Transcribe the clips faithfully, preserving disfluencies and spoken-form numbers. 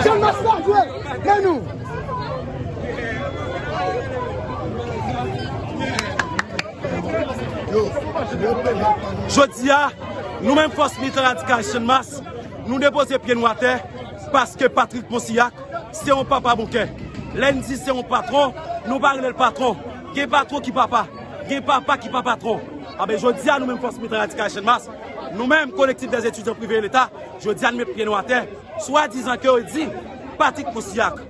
Channmas pa jwe, men nou. Jodi a, nou menm Fòs Militan Radikal Channmas, nou depoze pye nou atè, paske Patrick Monsillak se yon papa bon kè. Lè n di se yon patwon, nou pa rele l patwon. Gen patwon ki papa, gen papa ki pa patwon. Anben, jodi a, nou menm Fòs Militan Radikal Channmas, nou menm Collectif des Étudiants Privés et l'État, jodi a, nou met pye nou atè, swadizan ke yo di Patrick Monsillak,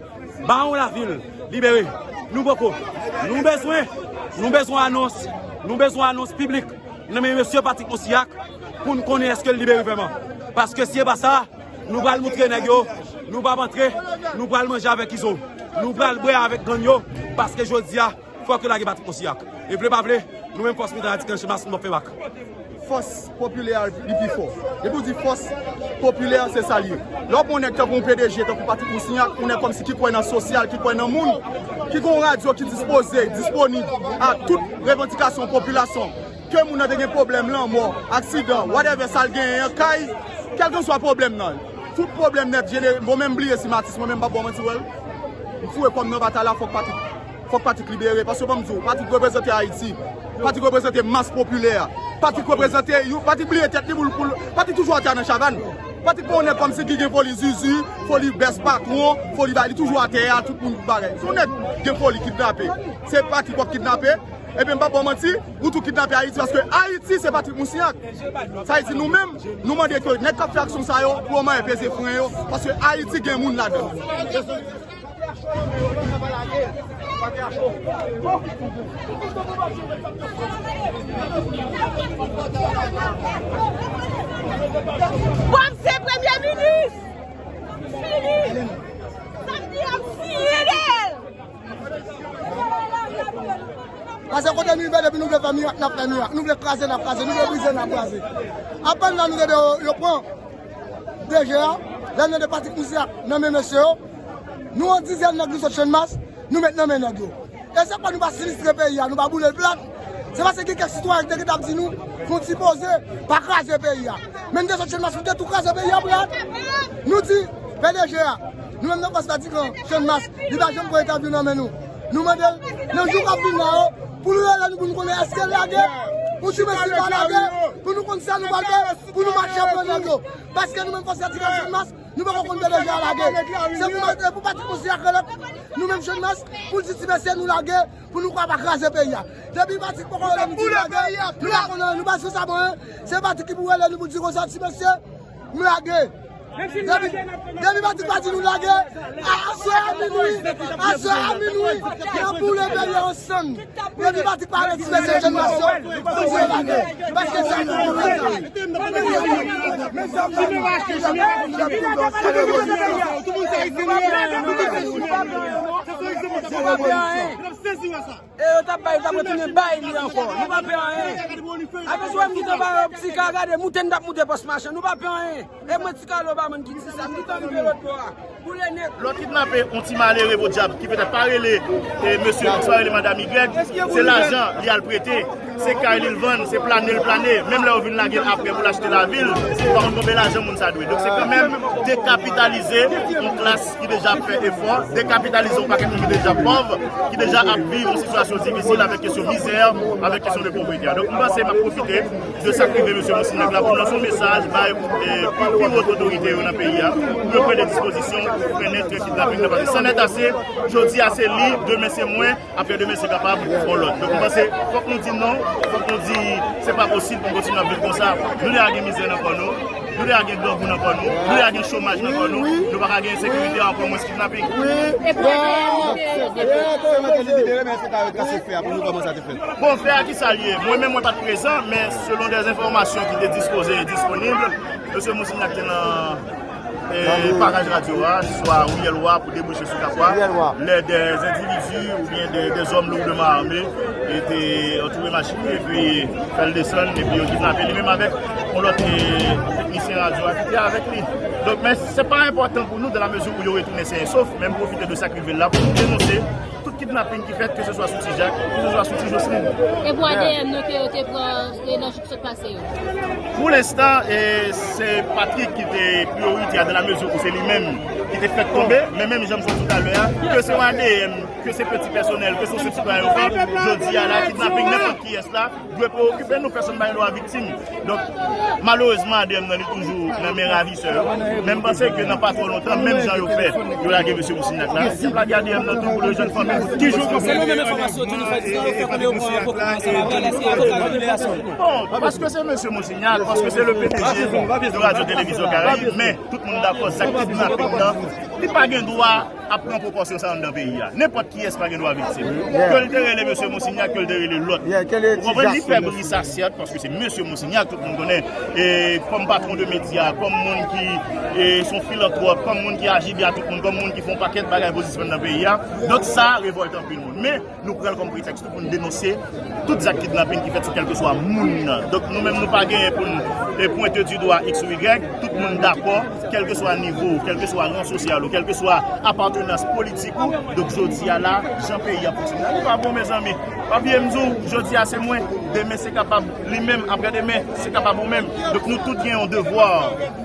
Bawon Lavil, libere. Nou poko. Nou bezwen, nou bezwen anons, nou bezwen anons piblik nan men mesye Patrick Monsillak pou n konnen èske l libere vrèman. Paske si e pa sa, nou pral moutre nèg yo, nou p ap antre, nou pral manje avèk izo, nou pral bwè avèk gang yo, paske jodi a, fòk yo lage Patrick Monsillak. E vle pa vle, nou menm Fòs Militan Radikal Channmas, nou p ap fè bak. Fòs popilè a, li pi fò. Depi w di fòs popilè, se sa l ye. Lè w pran yon nèg tankou yon P D G, tankou Patrick Monsillak, yon nèg kòmsi ki kwè nan sosyal, ki kwè nan moun, ki gen yon radyo ki dispoze, disponib a tout revandikasyon popilasyon. Ke moun nan te gen pwoblèm, lanmò, aksidan, whatever sa l genyen an, kay, kèlkeswa pwoblèm nan. Tout pwoblèm nèt jenere, bon, menm bliye si Matis, mwen menm m p ap ba w manti, wè l. M foure kò m nan batay la, fòk Patrick, fòk Patrick libere, paske ban m di w, Patrick reprezante Ayiti. Patrick reprezante mas popilè a. Patrick reprezante, yo, Patrick bliye tèt li pou l, pou l, Patrick toujou atè a nan chavann. Patrick pa yon nèg kòmsi ki gen foli zuzu, foli bèz patwon, foli bay, li toujou atè a, tout moun bagay. Se yon nèg gen foli kidnape. Se Patrick w ap kidnape. Ebyen, m p ap ba w manti, ou tou kidnape Ayiti, paske Ayiti se Patrick Monsillak. Sa vle di nou menm, nou mande ke nèg k ap fè aksyon sa yo, pou yo manyen peze fren yo, paske Ayiti gen moun ladan l. Bòm se premye minis! Fini! Samdi ap siye dèyè l! Paske kote nou rive, depi nou vle fè mirak, n ap fè mirak. Nou vle kraze, n ap kraze. Nou vle brize, n ap braze. Apèn la, nou tande yo, yo pran D G a, lè n tande Patrick Monsillak nan men mesye yo. Nou yon dizèn nèg nou sot Channmas, nou met nan men nèg yo. E se pa nou pa sinistre peyi a, nou pa boule l plat. Se paske gen kèk sitwayen ki te gentan ap di nou, fè yon ti poze, pa kraze peyi a. Men n te sot Channmas, nou te tou kraze peyi a plat. Nou di, P D G a, nou menm nan Fòs Radikal Channmas, li pa janm pran entèvyou nan men nou. Nou mande l, nan jou k ap vin la yo, pou l rele nou, pou nou konnen èske l lage. Pou ti mesye pa lage, pou nou konn sa nou pral fè, pou nou mache pran nèg yo. Paske nou menm fòs radikal Jennmas, nou poko konn P D G a lage. Se pou, se pou pati konsiy ak rèlèt, nou menm Jennmas, pou l di ti mesye nou lage, pou nou ka pa kraze peyi a. Depi pati poko rele nou di lage, nou pa konn anyen, nou pa sou sa bon, se pati ki pou rele nou pou di konsa ti mesye, nou lage. Depi, depi pati pa di nou lage, aswè a minwi, aswè a minwi, n ap boule peyi a ansanm. Depi pati pa rele ti mesye Jennmas yo, pou di yo lage. Paske sa nou konn fè sa. E yo t ap bay, yo t ap retounen bay li ankò. Nou pa pè anyen. Avan sou m kite ba yo ti ka gade, moute n t ap moute pòs machan. Nou pa pè anyen. E mwen ti Kalo Bamann ki di sa, m gentan rive lòt bò a. Boule nèt. Lè w kidnape yon ti malere podyab ki petèt pa rele e, mesye X, pa rele madanm Y, se lajan li al prete, se kay li l vann, se plane l plane. Menm lè yo vin lage l apre pou l achte lavi l, ou pa konn konbyen lajan moun sa dwe. Donk se kanmenm dekapitalize yon klas ki deja ap fè efò, dekapitalize yon pakèt moun ki deja pòv, ki deja ap viv yon sitiyasyon difisil avèk kesyon mizè, avèk kesyon de povrete a. Donk, m panse m ap pwofite de sa k rive mesye Monsignac la pou m lanse yon mesaj bay e, pi, pi wot otorite yo nan peyi a, pou yo pran de dispozisyon pou frennen kidnaping nan, paske san nèt ase, jodi a se li, demen se mwen, apre demen se kapab yon lòt. Donk, m panse, fòk nou di non, fòk nou di se pa posib pou n kontinye ap viv konsa. Nou deja gen mizè nan kò nou, nou deja gen grangou nan kò nou, nou deja gen chomaj nan kò nou, nou pa ka gen ensekirite ankò, mwens kidnaping. E pou Bon, fè a ki sa l ye? Mwen menm, mwen pa t prezan, men selon de enfòmasyon ki te dispoze e disponib, mesye Monsignac te nan e, paraj radyo a, swa Riyèl Wa pou debouche sou Kapwa, lè de endividi oubyen de, de zòm lourdman ame e te antoure machin li epi fè l desann epi yo kidnape li menm avèk yon lòt e, teknisyen radyo a ki te avèk li. Donk, men se pa enpòtan pou nou dan la mezi ou yo retounen sen e sof, men m pwofite de sa k rive l la pou m denonse tout kidnaping ki fèt, ke se swa sou Ti Jak, ke se swa sou Ti Joslin. E pou A D N nan ke yo te pran e, nan jou k sot pase yo? Pou lenstan, e, se Patrick ki te priyorite a, dan la mezi ou se li menm ki te fèk tonbe, men menm jan m di w talè a, ke se yon A D N, ke se peti pèsonèl, ke se yon sitwayen yo pran, jodi a la, kidnaping nenpòt kiyès la, dwe preokipe nou, pèsonn pa gen dwa viktim. Donk, malerezman, A D N nan li toujou nan men ravisè yo. Men m panse ke nan pa twò lontan, menm jan yo fè, yo lage mesye Monsignac la, y ap lage A D N nan tou pou yo jwenn fanmi. Ki jou? Selon menm enfòmasyon, Jennifer di yo fè konnen yo pran avoka ansanm avè l, èske avoka yo vin pase? Bon, paske se mesye Monsignac, paske se le P D G de Radio Télévision Caraïbes, men tout moun dakò sa k kidnaping nan, li pa gen dwa ap pran pwopòsyon sa anndan peyi a. Nenpòt kiyès pa gen dwa viktim. Ke l te rele mesye Monsignac, ke l te rele lòt. Ou konprann? Li fè bri sa, sèt, paske se mesye Monsignac, tout moun konnen, e, kòm patwon de medya, kòm moun ki, e, se yon filantwòp, kòm moun ki aji byen a tout moun, kòm moun ki fè yon pakèt bagay pozitif anndan peyi a. Donk, sa revòlte anpil moun. Men, nou pran l kòm pretèks tou pou n denonse tout zak kidnaping ki fèt sou kèlkeswa moun nan. Donk, nou menm, nou pa genyen pou n, e, pwente di dwa X ou Y. Tout moun dakò, kèlkeswa nivo w, kèlkeswa ran sosyal ou, kèlkeswa apatnans politik ou. Donk, jodi a la, jan peyi a fonksyone a, li pa bon, mezanmi. Pa bliye m di w, jodi a se mwen, demen se kapab li menm, aprè demen, se kapab ou menm. Donk, nou tout gen yon devwa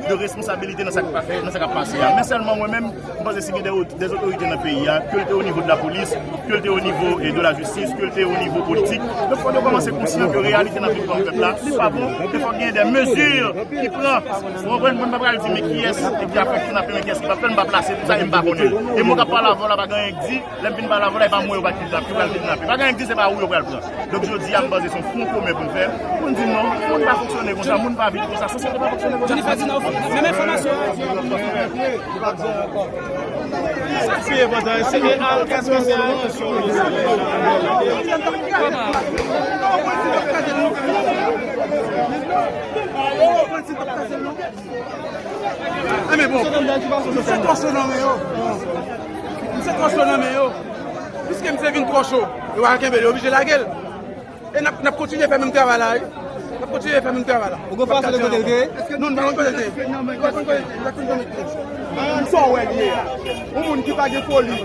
de responsabilite nan sa k pa fèt, nan sa k ap pase a. Men sèlman mwen menm, m panse si gen de, de otorite nan peyi a, ke l te o nivo de lapolis, ke l te o nivo, e, de lajistis, ke l te o nivo politik, donk fò yo kòmanse konsyan ke reyalite n ap viv kòm pèp la, li pa bon, e fòk gen de mezi ki pran. Ou konprann? Mwen pa pral di men kiyès ki ap fè kidnaping, men kiyès ki p ap fè l, m pa plase pou sa, e m pa konnen l. E mwen k ap pale avè w la, pa gen anyen k di, lè m fin pale avè w la, e pa mwen yo pral kidnap, yo pral kidnape. Pa gen anyen k di se pa ou yo pral pran. Donk, jodi a, m panse se yon fwon komen pou n fè, pou n di non, moun pa fonksyone konsa, moun pa viv konsa, sosyete pa fonksyone konsa. Jennifer di nan menm enfòmasyon. Sa k pi enpòtan, se ke al kase yon sitiyasyon. Enben bon, misye twò cho nan men yo. Misye twò cho nan men yo. Piske misye vin twò cho, yo pa ka kenbe l, yo oblije lage l. E n ap, n ap kontinye fè menm travay la, wi. N ap kontinye fè menm travay la. Ou gen enfòmasyon de kote l te ye? Non, nou pa konn kote l te ye. Nou pa konn kote l te ye. Nou pa konn kote l te ye. Sa w wè l ye a. Yon moun ki pa gen foli,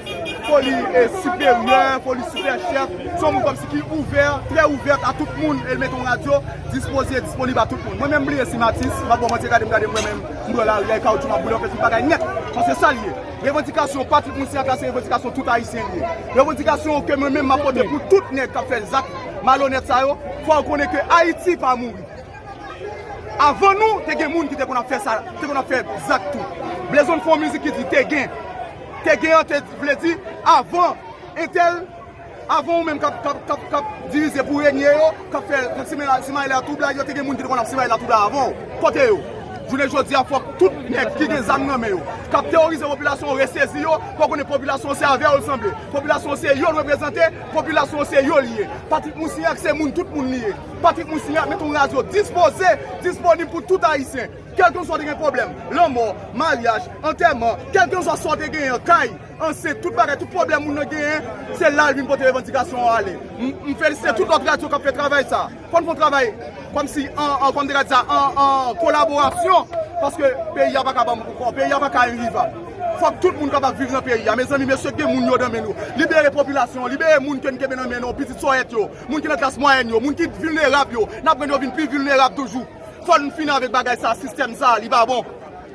foli, e, siperyè, foli sipè chèf. Se yon moun kòmsi ki ouvè, trè ouvè a tout moun, e l mete yon radyo dispoze, disponib a tout moun. Mwen menm, m bliye si m atis, m ap ba w manti, gade m, gade m, mwen menm, m pran lari a, e kawotchou m ap boule, an fèt, se yon bagay nèt. Paske sa l ye. Revandikasyon pa tout moun si atla, se revandikasyon tout Ayisyen l ye. Revandikasyon ke mwen menm m ap pote pou tout nèg k ap fè zak malonèt sa yo, fò yo konnen ke Ayiti pa mouri. Avan nou, te gen moun ki te konn ap fè sa, te konn ap fè zak tou. Blaze One fè yon mizik ki di te gen. Te gen an te vle di avan entèl, avan ou menm k ap, k ap, k ap, k ap divize pou renye yo, k ap fè, k ap simaye latwoublay yo, te gen moun ki te konn ap simaye latwoublay avan w. Kote yo? Jounen jodi a, fòk tout nèg ki gen zam nan men yo, k ap teworize popilasyon an, resezi yo, fò konnen popilasyon an se avè yo l sanble. Popilasyon an se yo l reprezante, popilasyon an se yo l ye. Patrick Moussignac se moun tout moun li ye. Patrick Moussignac mete yon radyo dispoze, disponib pou tout Ayisyen. Kèlkeswa w te gen pwoblèm, lanmò, maryaj, antèman, kèlkeswa sa w te genyen, kay, ansent, tout bagay, tout pwoblèm moun nan genyen, se la l vin pote revandikasyon an ale. M, m felisite tout lòt radyo k ap fè travay sa. Fò n fè yon travay kòmsi an, an, kòm te ka di sa, an, an kolaborasyon, paske peyi a pa ka, peyi a pa ka envivab. Fòk tout moun kapab viv nan peyi a. Mezanmi, mesye, gen moun yo nan men nou. Libere popilasyon an, libere moun ke n kenbe nan men nou, pitit sòyèt yo, moun ki nan klas mwayèn yo, moun ki vilnerab yo. N ap rann yo vin pi vilnerab toujou. Fò n fini avèk bagay sa, sistèm sa, li pa bon.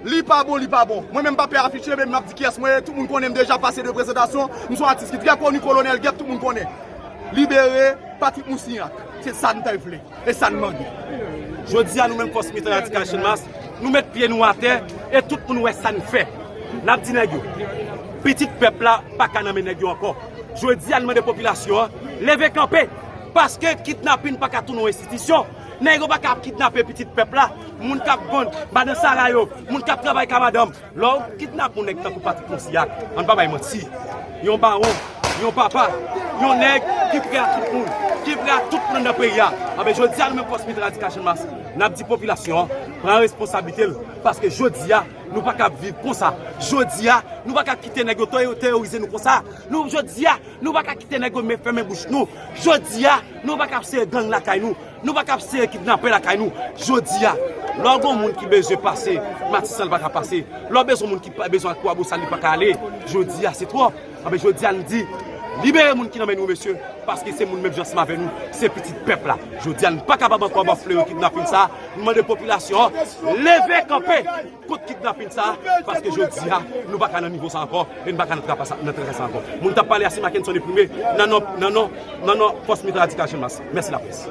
Li pa bon, li pa bon. Mwen menm pa pè afiche, men m ap di kiyès mwen ye, tout moun konnen m deja pase de prezantasyon, m se yon atis ki trè koni, Kolonèl Gèp, tout moun konnen. Libere Patrick Moussignac, se sa n ta vle, e sa n mande. Jodi a, nou menm Fòs Mitan Radikal Channmas, nou met pye nou atè, e tout moun wè sa n fè. N ap di nèg yo, pitit pèp la pa ka nan men nèg yo ankò. Jodi a, n mande popilasyon an, leve kanpe, paske kidnapin pa ka tounen yon enstitisyon. Nèg yo pa ka ap kidnape pitit pèp la. Moun k ap vann madan sara yo, moun k ap travay ka madanm. Lè w kidnape yon nèg tankou Patrick Moussignac, ann pa bay manti. Yon bawon, yon papa, yon nèg ki prè a tout moun, ki prè a tout moun anndan peyi a. Anben, jodi a, nou menm Fòs Mitan Radikal Channmas, n ap di popilasyon an, pran responsablite l, paske jodi a, nou pa ka ap viv konsa. Jodi a, nou pa ka kite nèg yo teworize nou konsa. Nou, jodi a, nou pa ka kite nèg yo men fèmen bouch nou. Jodi a, nou pa ka ap sere gang lakay nou. Nou pa ka ap sere kidnapè lakay nou. Jodi a, lè w gen yon moun ki bezwen pase, Matisan li pa ka pase. Lè w bezwen moun ki pa, bezwen al Kwabosal, li pa ka ale. Jodi a, se twòp. Anben, jodi a, n di, libere moun ki nan men nou, mesye, paske se moun menm jan ansanm avè nou, se pitit pèp la. Jodi a, n pa kapab ankò ap fleuri kidnapin sa. Nou mande popilasyon an, leve kanpe kont kidnapin sa, paske jodi a, nou pa ka nan nivo sa ankò, e nou pa ka nan traka sa, nan traka sa ankò. Moun t ap pale a se Mackenson Eprimé, nan non, nan non, nan non Fòs Mitan Radikal Channmas. Mèsi laprès.